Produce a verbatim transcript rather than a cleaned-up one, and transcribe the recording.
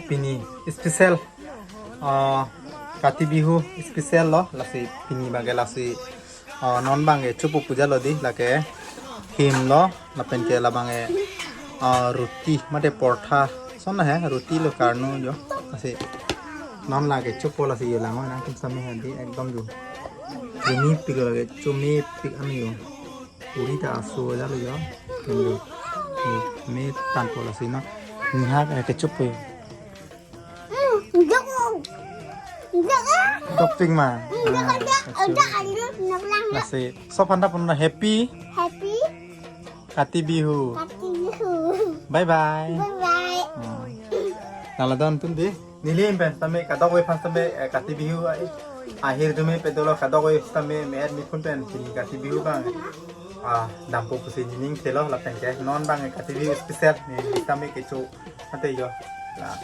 Pini special, ah, Kati Bihu special lo, lasi pini abangke lasi, ah, non abangke chopo pu jalo dei, lake him lo, lapen ke labangke, ah, roti, mate portha, son na he, roti lo karno jo, lasi non lake chopo lasi yo lang, nangtum sitame he dei, ekdom jo. Chomepik lake, chomepik ano jo. Puri ta aso jalo jo. Kendo. Ni, me tanpo lasi non. Ni ha ke kechopo. Jok. Jok. Doping ma. Jok Ah, aja, kechopo. Aja aja noklang. Lasi. So panda panda happy. Happy. Kati Bihu. Kati Bihu. Bye bye. Bye bye. Hmm. Nala don tun dei. Neli pen sitame kadokave aphan sitame, eh, Kati Bihu, eh, ahir dumi pedolo kadokave sitame me-et mephu pen pini Kati Bihu abang. Ah, dampo pusi nening thelo lapen ke non abang Kati Bihu special neli sitame kecho. Ante jo. La.